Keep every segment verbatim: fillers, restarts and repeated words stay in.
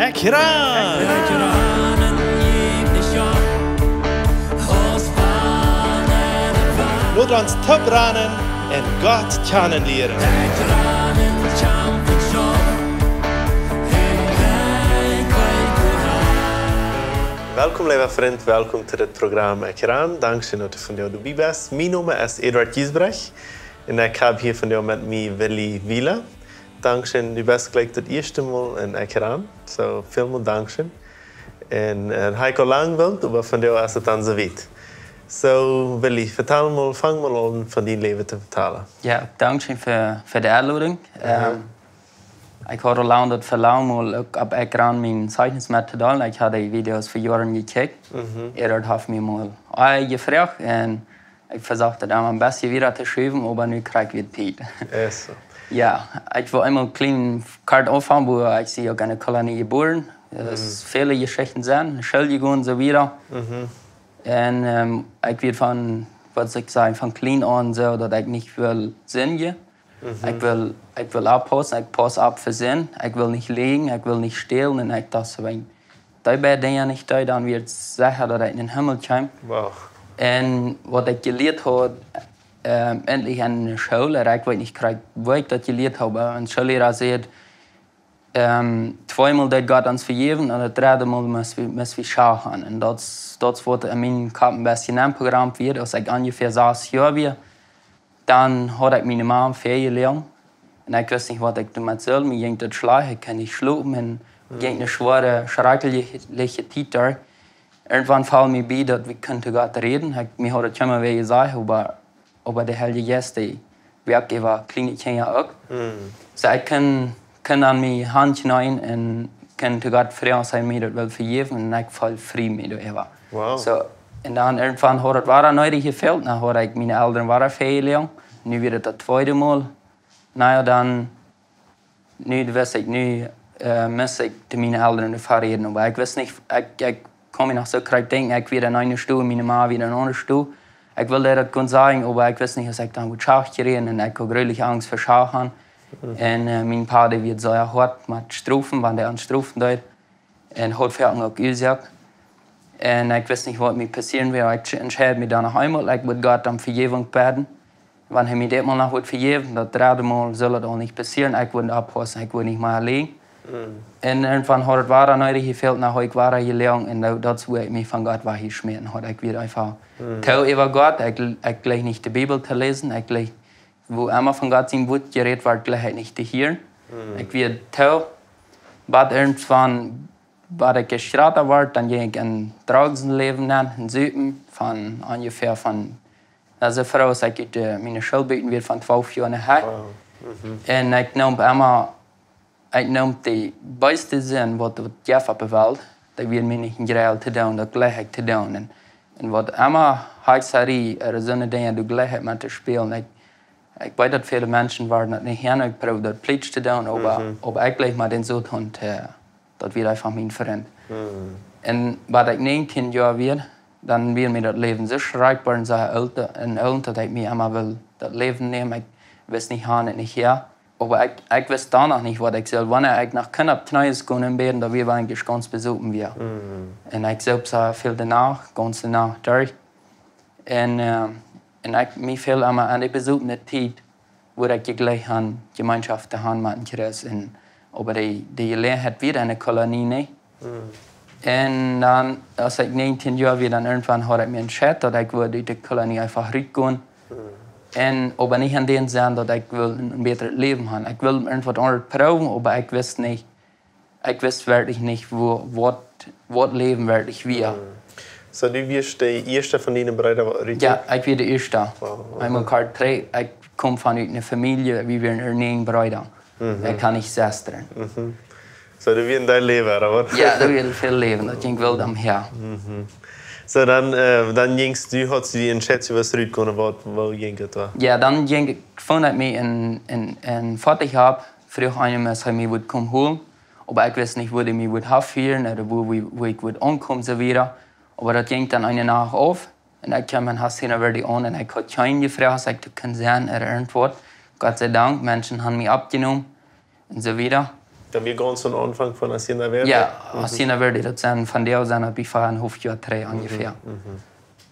Ekjran! Lot ons toop ranen un Gott kjanen lieren. Welkom, leewa Frint, welkom to dit Programm Ekjran. Dankscheen, daut du vondoag doabie best. Mien Nomen es Eduard Giesbrecht un ekj hab hia vondoag met mie Willy Wieler. Dankscheen, du best jlikj daut ieeschte Mol en Ekjran. Soo, välmol dankscheen. Un, eh, hab ekj aul lang wult, oba vondoag es et dan soo wiet. Soo, Willy, vetal mol, fang mol aun von dien Läwen to vetalen. Jo, dankscheen fa, fa de Enlodunk. Aha. Ehm, ekj haud aul lang daut Velangen, mol uk opp Ekjran mien Zeichnis met to deelen. Ekj haud dee Videos fa Joaren jekjikjt. Mhm. Eduard haft mie mol, ah, jefroacht un ekj vesocht daut emma een bät wieda to schuwen, oba nu kjrie ekj wada Tiet. Es soo. Jo, ekj well eemol kjlien kort aunfangen, woo ekj sie uk en de Kolonie jebuaren. Daut es, mhm, väle Jeschichten sent, School jegonen, soo wieda. Mhm. Un, ehm, ekj wia von, waut ekj saj, von kjlien aun soo, daut ekj nich wull sindjen. Mhm. Ekj wull, ekj wull oppaussen, ekj pauss opp fa Sind. Ekj wull nich läajen, ekj wull nich stälen un ekj docht soo, wan ekj dee beid Dinja nich doo, dan wia et secha, daut ekj en dän Himmel kjeem. Wow. Un waut ekj jelieet haud, ehm, endlich en de School, un ekj weet nich krakjt, woo ekj daut jelieet haud, oba een Schoolliera säd, ehm, tweemol deed Gott ons vejäwen un daut dredde Mol must wie, must wie School gonen. Un daut, daut wort en mienen Kopp een bät enprogrammeet, aus ekj onjefäa sas Joa wia. Dan haud ekj miene Mam väajeloagen. Un ekj wist nich, waut ekj doamet sull. Mie jinkj daut schlajcht, ekj kunn nich schlopen. Un, mhm, jinkj eene schwoare, schrakjliche Tiet derch. Irjentwan foll mie bie, daut wie kunnen to Gott räden. Ekj, mie haud daut kjeena jesajcht, oba, oba de Heilje Jeist, dee wirkjt äwa kjliene Kjinja uk. Mhm. Soo, ekj kunn, kunn aun mien Haunt kjneeen un kunn to Gott froagen, aus hee mie daut wull vejäwen. Un ekj foll frie mie doaräwa. Wow. Soo, un dan irjentwan haud et wada needich jefält, dan haud ekj miene Elren wada väajeloagen. Nu wia et daut tweede Mol. Na jo, dan, nu wist ekj, nu, eh, must ekj to miene Elren doavon räden, oba ekj wist nich, ekj, ekj kaun mie noch soo krakjt denkjen, ekj wia en eene Stow, miene Mam wia en eene aundre Stow. Ekj wull daut goot sajen, oba ekj wist nich, aus ekj dan wudd School kjrieen, un ekj haud grulich Angst fa School gonen. Mhm. Un, eh, mien Pa, dee wia sea hoat met strofen, wan dee ons strofen deed. Un haud foaken uk Uasoak. Un ekj wist nich, waut mie passieren wudd. Ekj entscheed mie dan noch eemol, ekj wudd Gott om Vejäwunk bäden. Wan hee mie dit Mol noch wudd vejäwen, daut dredde Mol sull et aul nich passieren. Ekj wudd oppaussen, ekj wudd nich mea läajen. Mm. Un irjentwan haud et wada needich jefält, dan haud ekj wada jeloagen. Un daut, daut es woo ekj mie von Gott wajchjeschmäten haud. Ekj wia eefach, mm, too äwa Gott. Ekj, ekj jleich nich de Bibel to läsen. Ekj jleich, wua emma von Gott sien Wuat jerät wort, jleich ekj nich to hieren. Mm. Ekj wia too, bat irjentwan, bat ekj jrata wort, dan jinkj ekj en Drogenläwen nenn, en Supen, von onjefäa von, aulsoo frie aus ekj ut, eh, miene School buten wia, von twalf Joa aun hia. Wow. Mhm. Un ekj neem emma, ekj neem de bäste Sind, waut, waut et jeft opp de Welt, daut wia mie nich een Jreel to doonen, daut jleich ekj to doonen. Un, un waut emma Hexerei, eh, soone Dinja, daut jleich ekj met to spälen. Ekj, ekj weet, daut väle Menschen woaren daut nich hieren, ekj proow daut plietsch to doonen, oba, mhm, oba ekj jleich met dän Soton, eh, daut wia eefach mien Frint. Mhm. Un bat ekj näajentieen Joa wia, dan wia mie daut Läwen soo schrakjlich un soo oolt, un oolt, daut ekj mie emma wull daut Läwen nämen. Ekj wist nich han un nich häa. Oba ekj, ekj wist dan noch nich, waut ekj sull. Wan ekj noch kunn opp Kjnees gonen un bäden, daut wia, wan ekj gaunz besopen wia. Mhm. Un ekj soof soo väl de Nacht, gaunze Nacht derch. Un, eh, un ekj, mie fäld emma aun de besopne Tiet, wua ekj jejleecht haud, Jemeenschoft to han met een Christ. Un, oba dee, dee Jeläajenheit wia enne Kolonie nich. Mhm. Un dan, aus ekj näajentieen Joa wia, dan irjentwan haud ekj mie entscheit, daut ekj wull ut de Kolonie eefach rutgonen. Mhm. Un oba nich aun dän Senn, daut ekj wull een bätret Läwen han. Ekj wull irjentwaut aundret proowen, oba ekj wist nich, ekj wist werkjlich nich, wua, waut, waut Läwen werkjlich wia. Mhm. Soo, du wieescht de ieeschta von diene Breeda, waut rutjinkj? Jo, ekj wia de ieeschta. Wow, aha. Eemol kort trigj, ekj kom von eene Famielje, wie wieren näajen Breeda. Mhm. Ekj haud nich Sestren. Mhm. Soo, du wieescht dien Läwen, ooda waut? Jo, daut wia väl Läwen, daut jinkj wilt omhäa. Mhm. Soo, dan, eh, dan jinkjst du, haudst du dee Entscheidunk, wua du rutgonen, waut, wua jinkj et dan? Jo, dan jinkj ekj, funk ekj mie en, en, en Foatich opp, fruach eena, aus hee mie wudd komen holen. Oba ekj wist nich, wua hee mie wudd hanfieren, ooda wua, wua, wua ekj wudd aunkomen, soo wieda. Oba daut jinkj dan eene Nacht auf. Un ekj kjeem en Hacienda Verde aun un ekj haud kjeen jefroacht, aus ekj doa kunn sennen ooda irjentwaut. Gott sei Dank, Menschen hauden mie oppjenomen un soo wieda. Daut wia gaunz aum Aunfank von Hacienda Verde? Jo, Hacienda Verde, daut sent von doa sent daut bie veaunhalf Joa trigj onjefäa.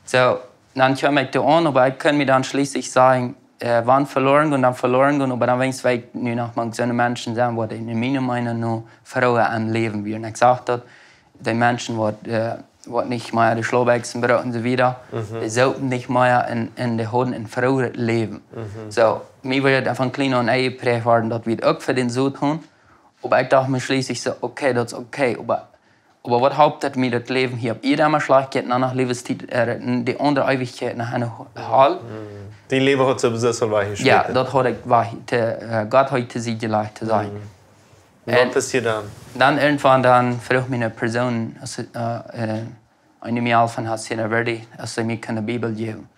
Soo, dan kjeem ekj doa aun, oba ekj kunn mie dan schlieslich sajen, äh, wan veloren gonen, dan veloren gonen, oba dan weens wia ekj nu noch mank soone Menschen sennen, waut en miene Meinunk no Frues aum Läwen wieren. Ekj sach daut, dee Menschen waut, äh, waut nich mea de Schlaubbekjsen bruckten un soo wieda, dee soopen nich mea un, un dee hauden een fruet Läwen. Soo, mie wia daut von kjlien aun enjeprägt worden, daut wia uk fa dän Sot gonen. Oba ekj docht mie schlieslich soo, okay, daut es okay, oba, oba waut halpt daut mie daut Läwen hia opp Ieed emma schlajcht jeit, un dan noch Läwenstiet, äh, de aundre Eewichkjeit no eene Hal? Dien Läwen haud sowieso aul wajchjeschmäten. Jo, daut haud ekj wajch, to, äh, Gott haud to Sied jelajcht, to sajen. Un waut passieed dan? Dan irjentwan dan fruach mie eene Persoon, aus, äh, äh, een Mejal von Hacienda Verde, aus see mie kunn de Bibel jäwen.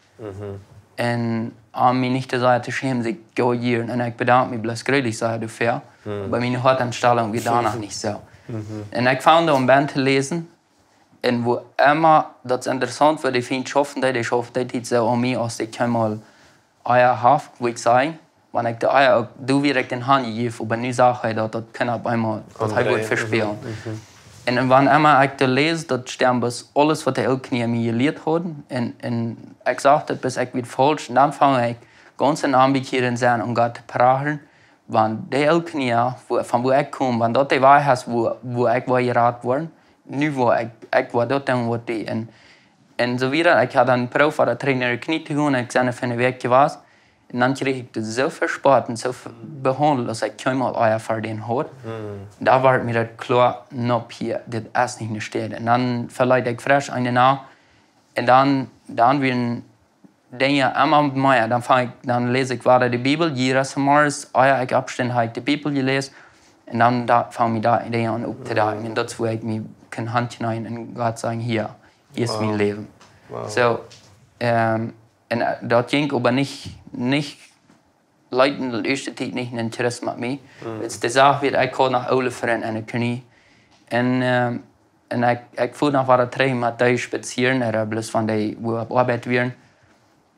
Un om mie nich to sajen to schämen, sie ekj doa hia un ekj bedank mie bloos jreslich sea doafäa. Oba miene Hoatenstalunk wia doano nich soo. Un ekj funk aun to läsen. Un woo emma, daut es interessaunt, woo dee Fient schauft, dee, dee schauft dee Tiet soo aun mie, aus ekj kjeenmol ea haud, wudd ekj sajen. Wan ekj de Ea uk, doa wia ekj dän hanjejäft, oba nu sach hee daut, daut kunn opp eemol, daut hee wudd vespälen. Un, un wan emma ekj doa läs, daut stemt bloos aules, waut de Ooltkolonia mie jelieet hauden. Un, un ekj sach daut, bat ekj wia faulsch. Un dan funk ekj gaunz en Aunbekjieren sennen, om Gott to prachen. Wan de Ooltkolonia, wua, von wua ekj kom, wan daut de Wajch es, wua, wua ekj wull jerat woaren, nu wull ekj, ekj wull daut doonen, waut dee. Un, un soo wieda, ekj haud dan jeprooft, wada trigj no de Kjnie to gonen, ekj sie fa eene Wäakj jewast. Un dan kjrieech ekj daut soo vespott un soo ve-, behaundelt, aus ekj kjeenmol ea ver dän haud. Doa wort mie daut kloa, nope, hia, dit es nich de Städ. Un dan veleet ekj fresch eene no. Un dan, dan wieren Dinja emma mea. Dan funk ekj, dan läs ekj wada de Bibel, jieda Morjes, ea ekj oppstunt, haud ekj de Bibel jeläst. Un dan doa, funk mie doa Dinja aun opptodenkjen. Un daut es, wua ekj mie kunn hanjneemen un Gott sajen, hia, hia es mien Läwen. Soo, ähm, un, äh, daut jinkj oba nich, nich, leet de ieeschte Tiet nich een Christ met mie. Wiels de Sach wia, ekj haud noch oole Frind enne Kolonie. Un, ähm, un ekj, ekj fua noch wada trigj met dee spazieren, ooda bloos wan dee, wua opp Oabeit wieren.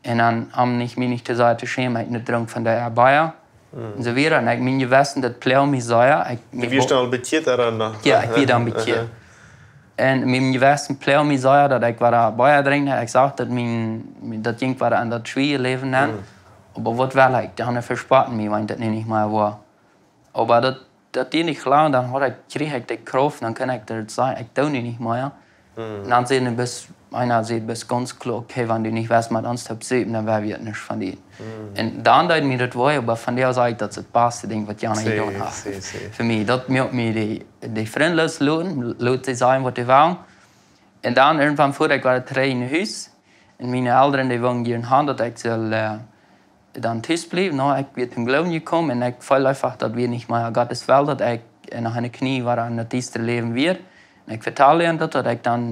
Un dan, om nich, mie nich to sea to schämen, ekj drunk von dee Bia. Un soo wieda, un ekj, mien Jewessen, daut ploagd mie sea. Ekj, Wia aul bekjieet, ooda noch? Jo, ekj wia dan bekjieet. Un mien Jewessen ploagd mie sea, daut ekj wada Bia drinkj. Ekj sach daut mien, mien, daut jinkj wada aun daut Schwieejenläwen aun. Oba waut well ekj? Dee aundre vespotten mie, wan daut nu nich mea wia. Oba daut, daut dieed nich lang, dan haud ekj, kjrieech ekj de Krauft, dan kunn ekj daut sajen, ekj doo nu nich mea. Un dan säden see, bat eena säd, bat gaunz kloa, okay, wan du nich west met ons toop supen, dan woa wie nuscht von die. Un dan deed mie daut wee, oba vondoag saj ekj, daut es daut baste Dinkj, waut jana jedonen haft. Fa mie, daut muak mie dee, dee Frind loosloten, lot see sajen, waut see wellen. Un dan irjentwan fua ekj wada trigj no Hus. Un miene Elren, dee wullen jieren han, daut ekj sull, äh, dan tus bliewen. Nu, ekj wia toom Gloowen jekomen un ekj feeld eefach, daut wia nich mea Gott sien Wellen, daut ekj, äh, noch enne Kolonie wia, en daut diestre Läwen wia. Un ekj vetald an daut, daut ekj dan,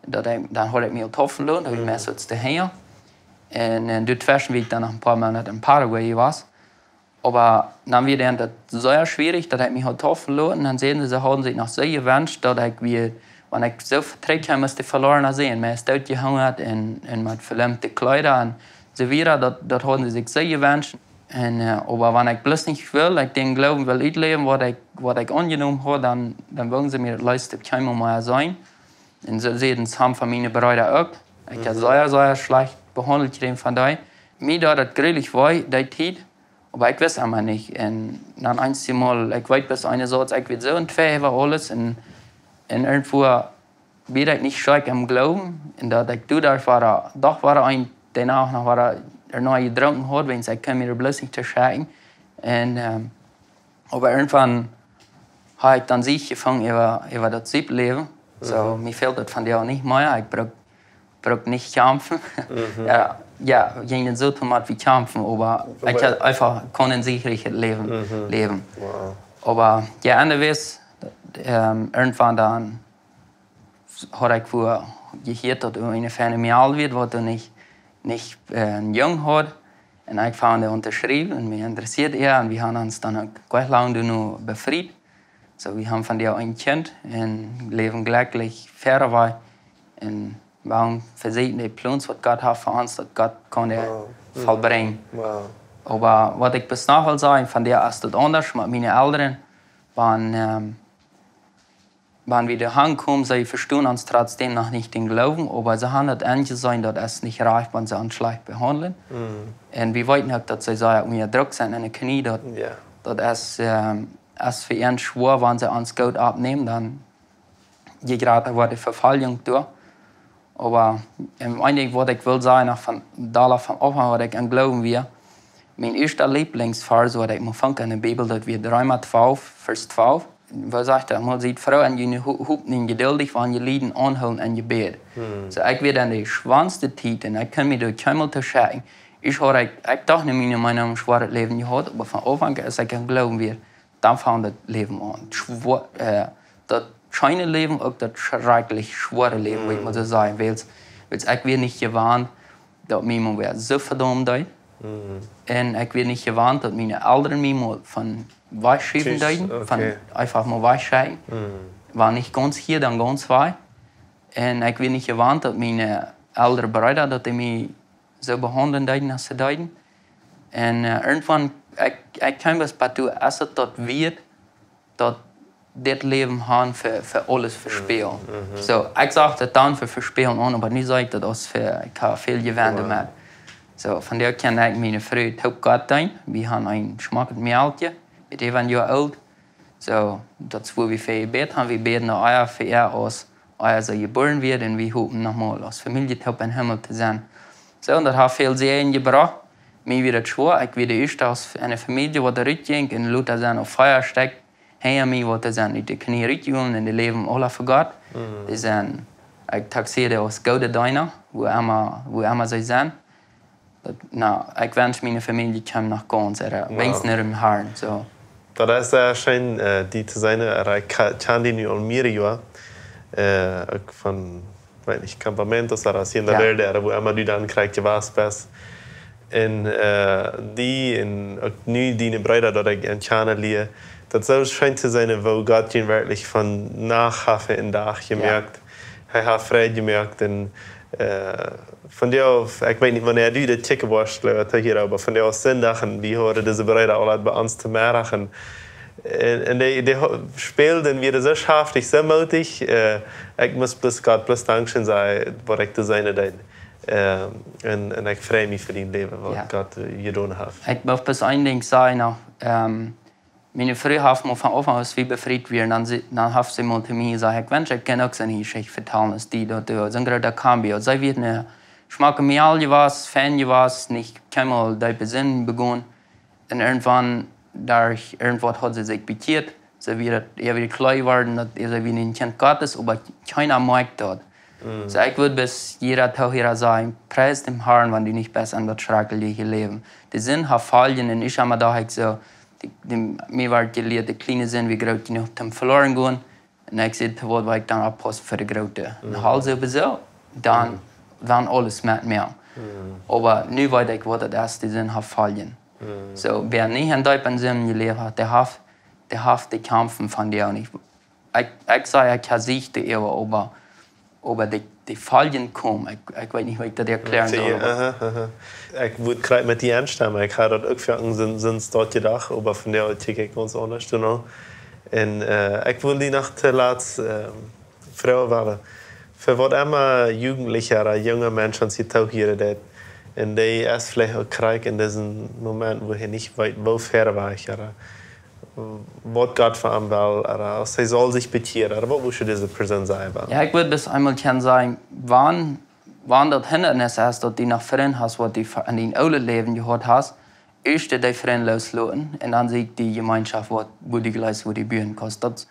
daut ekj, dan haud ekj mie aul taufen loten, daut wia mie soo to hinja. Un, äh, doatweschen wia ekj dan noch een poa Moonat en Paraguay jewast. Oba dan wia daut sea schwierich, daut ekj mie haud taufen loten. Dan säden see, see hauden sikj noch soo jewenscht, daut ekj wia, wan ekj soo trigj kjeem, aus de veloarna Sän. Mie es doot jehungat un, un met velämte Kjleeda un soo wieda, daut, daut hauden see sikj soo jewenscht. Un, äh, oba wan ekj bloos nich wull, ekj dän Gloowen wull utläwen, waut ekj, waut ekj aunjenomen haud, dan, dan wullen see mie daut leefst kjeenmol mea sajen. Un soo säden some von miene Breeda uk. Ekj haud sea, sea schlajcht behaundelt jekjräajen von dee. Mie deed daut jreslich wee, dee Tiet. Oba ekj wist emma nich. Un dan eemol, ekj weet, bat eena sach, ekj wia soo entwäa äwa aules. Un, un irjentwua wia ekj nich stoakj em Gloowen. Un daut ekj doa wada, doch wada een, doano noch wada, doano jedrunken haud, wiels ekj kunn mie doa bloos nich to schekjen. Un, ähm, oba irjentwan haud ekj dan Siech jefungen äwa, äwa daut Supeläwen. Soo, mie fält daut vondoag nich mea. Ekj bruck, bruck nich kjamfen. Jo, jo, jäajen dän Soton mott wie kjamfen, oba ekj haud eefach, kunn een siechrichet Läwen läwen. Oba, jo, aundasch, ähm, irjentwan dan haud ekj wua jehieet, daut doa eene feine Mejal wia, waut doa nich, nich, äh, een Jung haud. Un ekj funk aun to schriewen, un mie interessieed äa, un wie haben ons dan uk nich lang doano befriet. Soo, wie haben vondoag een Kjint un läwen jlekjlich wieda. Un wie haben vesieekjt de Plons, waut Gott haud fa ons, daut Gott kunn vollbrinjen. Oba waut ekj bloos noch well sajen, vondoag es daut aundasch met miene Elren. Wan, ähm, wan wie doa aunkomen, see vestonen ons trotzdäm noch nich dän Gloowen, oba see haben daut enjeseenen, daut es nich rajcht, wan see ons schlajcht behaundlen. Un wie weeten uk, daut see sea unja Druck sent enne Kolonie, daut, daut es, ähm, es fa an schwoa, wan see ons goot oppnämen, dan je jrata woat de Vefoljunk doa. Oba, ähm, een Dinkj, waut ekj well sajen, noch von, dolla von Aunfank, waut ekj aun Gloowen wia, mien ieeschta Lieblingsvers, waut ekj mol funk enne Bibel, daut wia Reema twalf, Varsch twalf. Woo sajcht daut? Mol: "Siet froo en june Ho-, Hopninj, jeduldich wan jie lieden, aunhoolen en Jebäd." Soo, ekj wia enne schwoaste Tiet un ekj kunn mie doa kjeenmol to schekjen. Ekj haud, ekj, ekj docht nich mea, mien Läwen schwoa Läwen jehaut, oba von Aunfank, aus ekj aun Gloowen wia, dan funk daut Läwen aun. Schwoa, äh, daut scheene Läwen, uk daut schrakjlich schwoare Läwen, woa ekj mol soo sajen well. Wiels ekj wia nich jewant, daut mie mau wäa soo vedaumen deed. Un ekj wia nich jewant, daut miene Elren mie mau von wajchschuwen deeden, von eefach mau wajchschekjen. Wan nich gaunz hia, dan gaunz wajch. Un ekj wia nich jewant, daut miene, äh, elre Breeda, daut dee mie soo behaundlen deeden, aus see deeden. Un, äh, irjentwan, ekj, ekj kjeem bat doa, es et daut wieet, daut dit Läwen han fa, fa aules vespälen. Soo, ekj sach daut dan fa vespälen aun, oba nu sach ekj daut aus fa, ekj hab väl jewennt doamet. Soo, von doa kaun ekj miene Fru toop Gott deenen. Wie han een schmocket Mäakje, met äwen Joa oolt. Soo, daut es wua wie fa jebät han. Wie bäden no äa, fa äa, aus äa see jebuaren wia, un wie hopen noch mol aus Famielje toop em Himmel to sennen. Soo, un daut haft väl Säajen jebrocht. Mie wia daut schwoa, ekj wia de ieeschta aus enne Famielje, waut doa rutjinkj, un lota sent uk vea Stekj hinja mie, waut doa sent ut de Kolonie rutjekomen un dee läwen aula fa Gott. Dee sent, ekj taxea dee aus goode Deena, wua emma, wua emma see sent. Daut, na, ekj wensch miene Famielje kjeem noch gaunz, äh, weens no däm Harn, soo. Daut es, äh, scheen, äh, die to seenen, äh, ekj ka-, kjan die nu aul mearere Joa, äh, uk von, weet nich, campamentos, ooda aus hia enne Welt, ooda wua emma du dan krakjt jewast best. Un, äh, die, un uk nu diene Breeda, daut ekj an kjanen lia, daut soo scheen to seenen, woo Gott die werkjlich von Nacht haft en Dach jemoakt. Hee haft Fräd jemoakt un, äh, von doa auf, ekj weet nich, wanea du daut kjikjen woascht, leewa Tohiera, oba von doa auf Sindach, un wie hauden dise Breeda aul bie ons to Meddach, un, un dee, dee ho-, spälden, wieren soo schaftich, soo mootich, äh, ekj mott bloos Gott bloos Dankscheen sajen, waut ekj to seenen deed. Äh, un, un ekj frei mie fa dien Läwen, waut Gott, äh, jedonen haft. Ekj mucht bloos een Dinkj sajen noch, ähm, miene Fru haft mol von Aunfank, aus wie befriet wieren, dan see, dan haft see mol to mie jesajcht: "Ekj wensch, ekj kunn uk soone Jeschicht vetalen, aus die, daut doa soon groota cambio." See wia een schmocke Mejal jewast, fein jewast, nich kjeenmol dee Sinden begonen. Un irjentwan, derch irjentwaut haud see sikj bekjieet. See wia daut, äa wia kjlea jeworden, daut see wia een Kjint Gottes, oba kjeena moakjt daut. Soo, ekj wudd bloos jieda Tohiera sajen: Pries dän Harn, wan du nich best en daut schrakjliche Läwen. De Sind haft Foljen, un ekj hab mie docht, ekj soo, de, de, mie wort jelieet, de kjliene Sind wia groot jenuach toom veloaren gonen. Un ekj säd: "Waut woa ekj dan oppaussen fa de groote?" Un haulf soo, dan, dan aules met mie. Oba nu weet ekj, waut daut es, de Sind haft Foljen. Soo, wäa nich en deepe Sind jeläft haft, dee haft, dee haft de Kjamfen von dee uk nich. Ekj, ekj saj, ekj hab Sicht doaräwa, oba, oba de, de Foljen komen. Ekj, ekj weet nich, woo ekj daut erkjläaren saul, oba aha, aha. Ekj wudd krakjt met die enstemmen. Ekj hab daut uk fa een, soon, soon Stootje Dach, oba von doa kjikj ekj gaunz aundasch doano. Un, äh, ekj wull die noch to latst, ähm, froagen, fa waut emma Jugentlicha ooda junga Mensch ons hia tohieren deit, un dee es veleicht uk krakjt en disen Moment, wua hee nich weet, woo wiet wajch, ooda waut Gott fa am well, ooda aus hee saul sikj bekjieren, ooda waut wurscht du dise Persoon sajen wellen? Jo, ekj wudd bloos eemol kjennen sajen, wan, wan daut Hindanis es, daut du noch Frind hast, waut du ve-, en dien oolet Läwen jehaut hast, ieescht dee Frind loosloten un dan sieekj die Jemeenschoft, waut, wua du jlikjst, wua du buen kaust. Daut,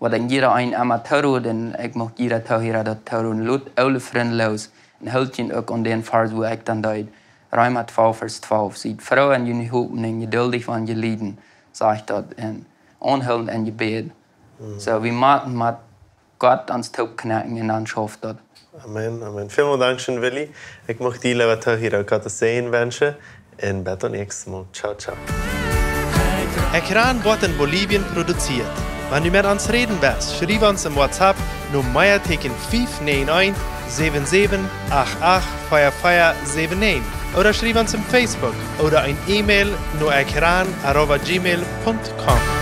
waut ekj jieda een emma toorod, un ekj mucht jieda Tohiera daut tooroden, lot oole Frind loos, un hoolt junt uk aun dän Varsch, wua ekj dan deed, Reema twalf, Varsch twalf: "Siet froo en june Hopninj, jeduldich wan jie lieden", sajcht daut, un aunhoolent en Jebäd. Soo, wie motten met Gott ons toopkjnäakjen un dan schauft daut. Amen, amen. Välmol dankscheen, Willy. Ekj mucht die, leewa Tohiera, Gott sienen Säajen wenschen. Un bat daut näakjste Mol. Ciao, ciao. Ekran woat en Bolivien produzieet. Wan du met ons räden west, schriew ons em WhatsApp no mea Tieekjen fief näajen eent, säwen säwen, acht acht, vea vea säwen näajen. Ooda schriew ons em Facebook ooda een E-Mail no ekran arroba gmail punkt com.